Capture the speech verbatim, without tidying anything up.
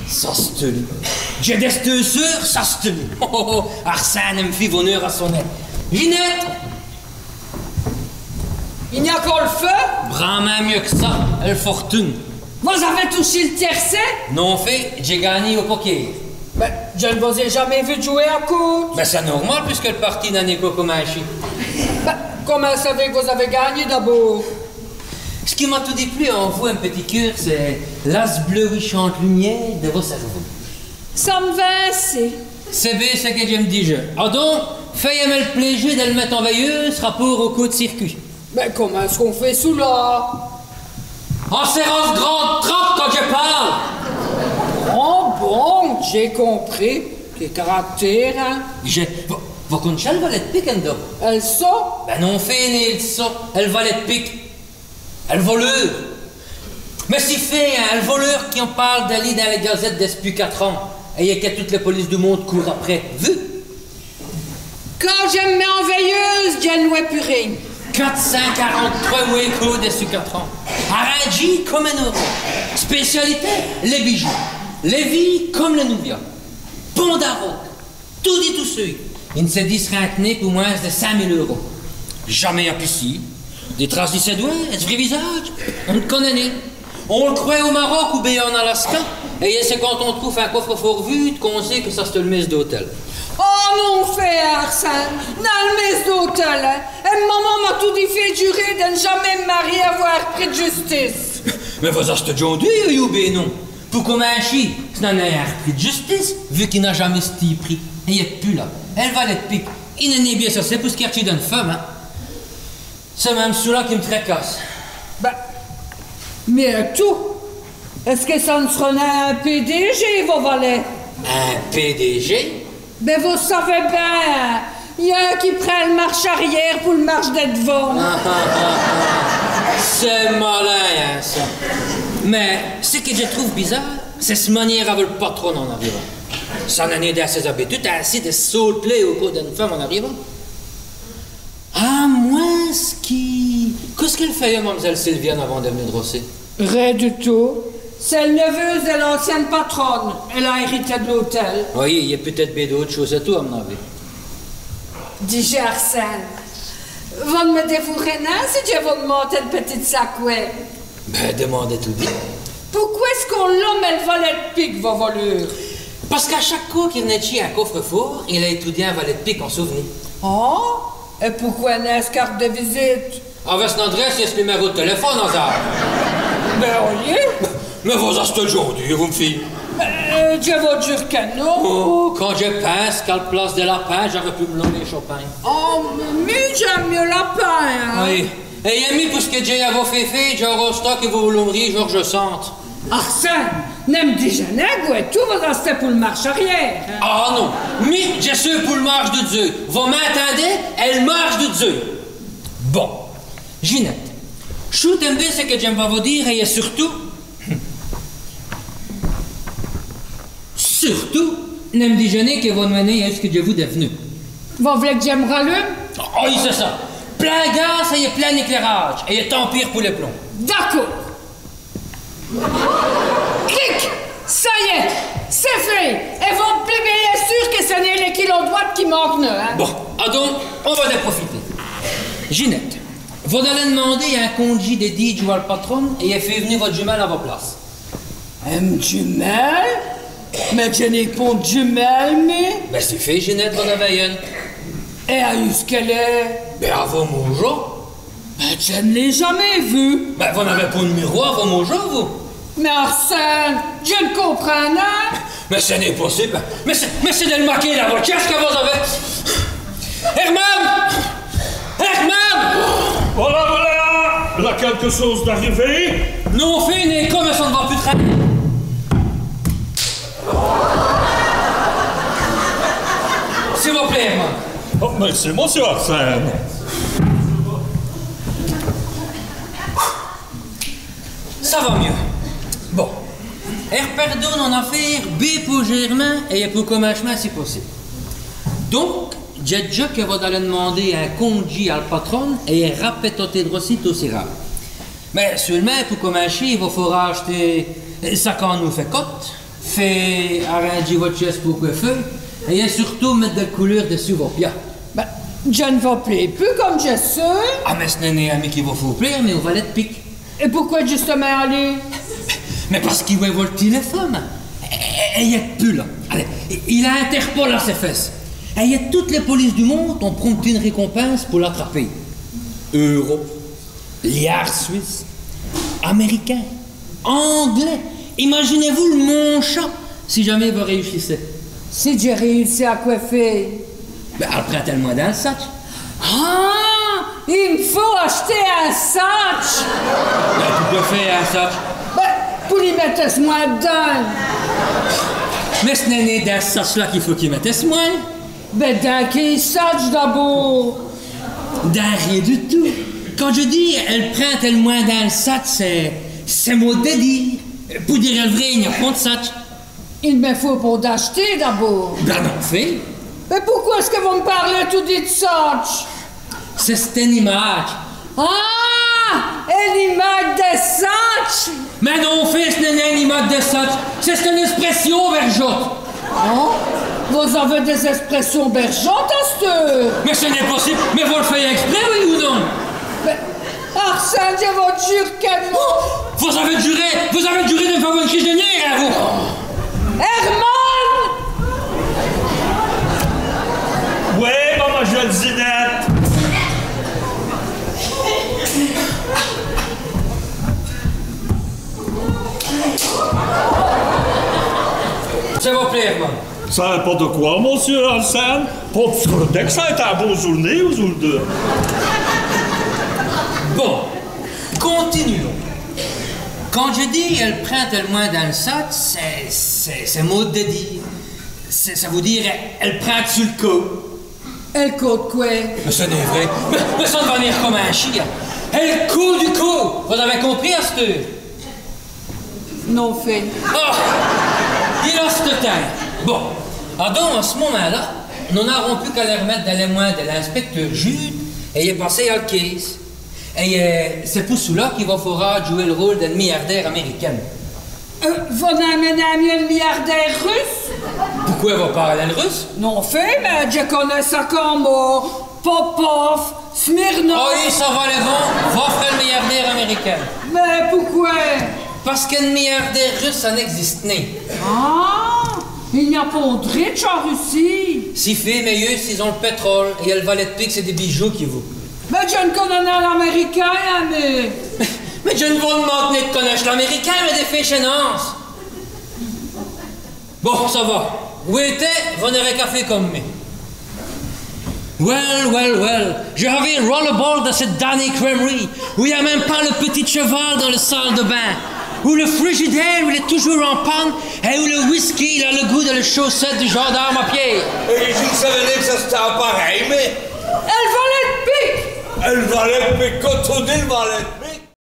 Ça s' tint. Dji d'èsteu seûr, ça s' tint. Oh, oh, oh, Arsène èm' fét oneûr a s' nom. Ginette! I gn-a co l' feu? Branmint mieus qu' ça, èl fortune. Vos-avez touchî l' tiercé? Non fét, dj'é gangnî au poker. Mins dji n' vos-é jamés vu djouwer a coûtes. Mins c'èst normal pusqui l' partîye n'a nén co cominchî. Bén, comint savez qu' vos-avez gangnî d'abôrd? Ç' qui m'a toudi plu en vous, èm' pitit keûr, c'èst l'asbleuwissante lumiére di vo cèrvau. Ça m' va assez. C'èst bén ç' qui dji m' dijeu. Adon, fèyèz-m' èl pléji dè l' mète en veilleuse, rapôrt au coûrt-circuit. Mins comint èst-ce qu'on fét çoula? En sèrant ç' grande trape quand dji pâle. Oh bon, dj'é compris. Qué caractére, in? Dji, vos, vos con'chèz l' valèt d' pique, in, don? Èl so? Bén non fét, nén èl so, èl valèt d' pique. Èl voleûr. Mins si fét, in, èl voleûr qu'on pâle di li dins lès gazètes dispûs quatre ans, èyèt qui toutes lès polices du monde courent après. Vu? Quand dji m' mèts en veilleuse, dji n' vwè pus rén. Quate cint quarante-trwès wêcoûps dispûs quatre ans. Arindjî come in-ôro. Spécialité, lès bijous. Lès vîs come lès nouvias. Pont d'Aroc. Toudi tout seû. I n' s'èdisse rin nén pou mwins' di cénq mile euros. Jamés apicî. Dès traces di sès dwèts, èt s' vré visadje, on n' conèt nén. On l' crwèt au Maroc ou bén en Alaska, èyèt c'èst quand on troûve in cofe-fôrt vûde qu'on sét qui ça c'èst l' mésse d'ôtèl. Oh non fét, Arsène, nén l' mésse d'ôtèl, in. Èm' moman m'a toudi fét jurer di n' jamés m' mariyer avou in r'pris d' justice. Mins vos-astez djondouye, ou bén non? Pou cominchî, ç' n'èst nén in r'pris d' justice, vu qu'i n'a jamés stî pris. Èyèt pus là, èl valèt d' pique, i n'èst nén bén assez pou s' quèrtchî d'ène feume, in. C'èst min.me çoula qui m' tracasse. Bén, mins ètout, èst-ce qui ça n' s'reut nén in P D G, vo valèt? In P D G? Bén, vos savez bén, in, i gn-a qui prind l' marche ariére pou l' marche di d'vant. Ah, ah, ah, ah. C'èst malin, in, ça. Mins ç' qui dj' troûve bizâre, c'èst s' maniére avou l' patrone en arivant. Ça n'èst nén dins sès-abitudes, insi, di sauter au cou d'ène feume en arivant. À mwins' qui... Qu'èst-ce qu'èle fét, mam'zèle Sylviane, avant di v'nu droci? Rén du tout. C'èst l' neveûse di l'anciène patrone. Èle a èrité d' l'ôtèl. Oyi, i gn-a putète bén d'ôtes chôses ètout, à m'n-avis. Dijèz, Arsène, vos n' mi dèvourez nén si dji vos d'mande ène pitite saqwè? Bén, d'mandez toudi. Pouqwè èst-ce qu'on l' lome èl valèt d' pique, vo voleûr? Pace qu'à chaque côp qu'i v'nèt d' chîr in cofe-fôrt, il èyèt toudi in valèt d' pique en souv'nîr. Oh, èt pouqwè nén s' carte di visite? Avou s'n-adrèsse èt s' numèrô d' tèlèfone, azârd. Bén, oyi. Mins vos-astez djondouye, vous, m' fîye. Bén, dji vos djure qui non. Oh, quand dji pinse qu'à l' place di lapin, dj'âreu p'lu m' lomer Chopin. Oh, mins mi, dj'in.me mieus lapin, in. Oyi. Èt mi, pou ç' qui dj'é avou fé, dj'âreu ostant qui vos vos lomerîz Georges Sand. Arsène, n' mi dijèz nén qu' vos-èstoz pou l' marche ariére, in. Ah non, mi, dji seû pou l' marche du d'zeû. Vos m'intindez? Èl marche du d'zeû. Bon. Ginette, choûtez-m' bén ç' qui dji m' va vos dîre èt surtout, surtout, n' mi dijèz nén qui vos n' v'nèz nén èyu ç' qui dji vou d'v'nu. Vos v'lèz qui dji m' ralume? Oyi, c'èst ça. Plin gaz èt plin èclêradje, èt tant pî pou lès plombs. D'acôrd. Clic! Ça y èst, c'èst fét. Èt vos p'lèz bén èsse seûr qui ç' n'èst nén l' kilo d' wate qui manque, in. Bon, adon, on va è profiter. Ginette, vos-alez d'mander in condjî di dîj djoûs al patrone èt fé v'nu vosse djumèle à vo place. Ène djumèle? Mins dji n'é pont d' djumèle, mi. Bén si fét, Ginette, vos-in-avèz ène. Èt ayu ç' qu'èle èst? Bén à vo môjo. Mins dji n' l'é jamés vûwe. Bén vos n'avèz pont d' miroî à vo môjo, vous? Mins Arsène, dji n' comprind nén. Mins ç' n'èst nén possibe. Mins c'èst, mins c'èst dèl maquîye dins vo tièsse qui vos-avez. Herman! Herman! Voilà, voilà! V'là quéqu' chôse d'arivé. Non fét, nén come ça n' va pus trîner. S'i vous plét, Herman. Oh, mèrci, mossieû Arsène. Ça va mieus. Bon. Èrpèrdons one-afêre bén pou Germain èt pou comincemint, si possibe. Donc, dj'a dit qui vos-alez d'mander in condjî al patrone èt rapètoter droci tot si râde. Mins seûlemint, pou cominchî, i vos faura ach'ter ça qu'on nous fét cote, Fé arindjî vos tchèsses pou cwèfer, èt surtout mète dèl couleûr dissus vos pias. Bén, dji n' vos plé pus come dji seû. Ah, mins ç' n'èst nén a mi qu'i vos faut plére, mins au valet d' pique. Èt pouqwè djustumint a li ? Mins pace qu'i vwèt voltî lès feumes. Èt, èt, èt i gn-a pus la. Alez, il a Interpol a sès fèsses. Èt i gn-a toutes lès polices du monde ont promètu ène récompinse pou l'atraper. Eûrope, liârds suisses, amèrikins, anglès. Imajinez-vous l' moncha si jamés vos rèyuchissez. Si dji rèyussi a qwè fé ? Bén, a l' prinde èl mwin dins l' satch. Ah, i m' faut ach'ter in satch. Bén, pouqwè fé in satch ? Bén, pou lî mète ès' mwin d'dins. Mins ç' n'èst nén dins ç' satch-la qu'i faut qu'i mète ès' mwin. Bén, dins qué satch d'abôrd ? Dins rén du tout. Quand dji di, èl prinde èl mwin dins l' satch, c'èst, c'èst môde dè dîre. Pou dîre èl vré, i gn-a pont d' satch. I m' faut pou ach'ter d'abôrd. Bén non fét. Mins pouqwè èst-ce qui vos m' pârlez toudi d' satch ? C'è-st-ène imâdje. Ah, ène imâdje dè satch ! Mins non fét, ç' n'èst nén ène imâdje dè satch, c'è-st-ène èsprèssion, Berjotte. Oh, vos-avèz dès èsprèssions Berjotte asteûre ? Mins ç' n'èst nén possibe, mins vos l' fèyez èsprès, oyi ou non ? Mins, Arsène, dji vos djure qui... Vos-avèz djuré, vos-avèz djuré dè m' fé ène crîje dè niêrs, hin, vous. Herman ! Oyi, mam'zèle Zinette. S'i vous plét, Herman. Ça n'importe quoi, monsieur Arsène. Pôve scordeû, ça a été ène boune djoûrnéye, ojourd'hu. Bon, continuons. Quand dji di, èl prinde èl mwin dins l' satch, c'èst, c'èst, c'èst môde dè dîre. C'èst, ça vout dîre, èl prinde su l' côp. Èl côp d' qwè ? Mins ç' n'èst nén vré. Mins, mins ça va v'nu come in tchén. Èl côp du côp. Vos-avèz compris asteûre ? Non fét. Oh ! Il èst timps. Bon. Adon, a ç' momint-la, nos n'ârons pus qu'a lès r'mète dins lès mwins dè l'inspècteûr Jude èt lès passer al caisse. Èt, euh, c'èst pou ça qu'i vos faura djouwer l' rôle d'ène miârdêre amèrikène. Euh, vos n'in.mez nén mieux l' miârdêre russe ? Pouqwè vos pârlez l' russe ? Non fét, mins dji conè ça come, euh, Popov, Smirnov. Oh oyi, ça va, lès vins, vos f'rez l' miârdêre amèrikène. Mins pouqwè ? Pace qu'ène miârdêre russe, ça n'ègzisse nén. Ah, i gn-a pont d' ritches an Russie. Si fét, mins yeûs, il ont l' pétrole, èt èl valet d' pique, c'èst dès bijous qu'i vout. Mins dji n' conè nén l'amèrikèn, hin, mins... Mins dji n' vos d'mande nén d' conèche l'amèrikèn, mins dè fé chènance. Bon, ça va. Wétez, vos n'ârez qu'a fé come mi. Well, well, well. Dji va vîr ras-le-bol dins cète damnéye crèmerie, où i gn-a min.me pont l' pitit tch'val dins l' sale dè bin, où l' frijidêre, il èst toudjoûrs an pane, èt où l' whisky, il a l' goût dè chaussète du gindårme a pièd. Èt dji n' saveu nén qu' ça c'èsteûve parèy, mins... Èl valet d' pique ! Èl valet d' pique, come on dit, èl valet d' pique.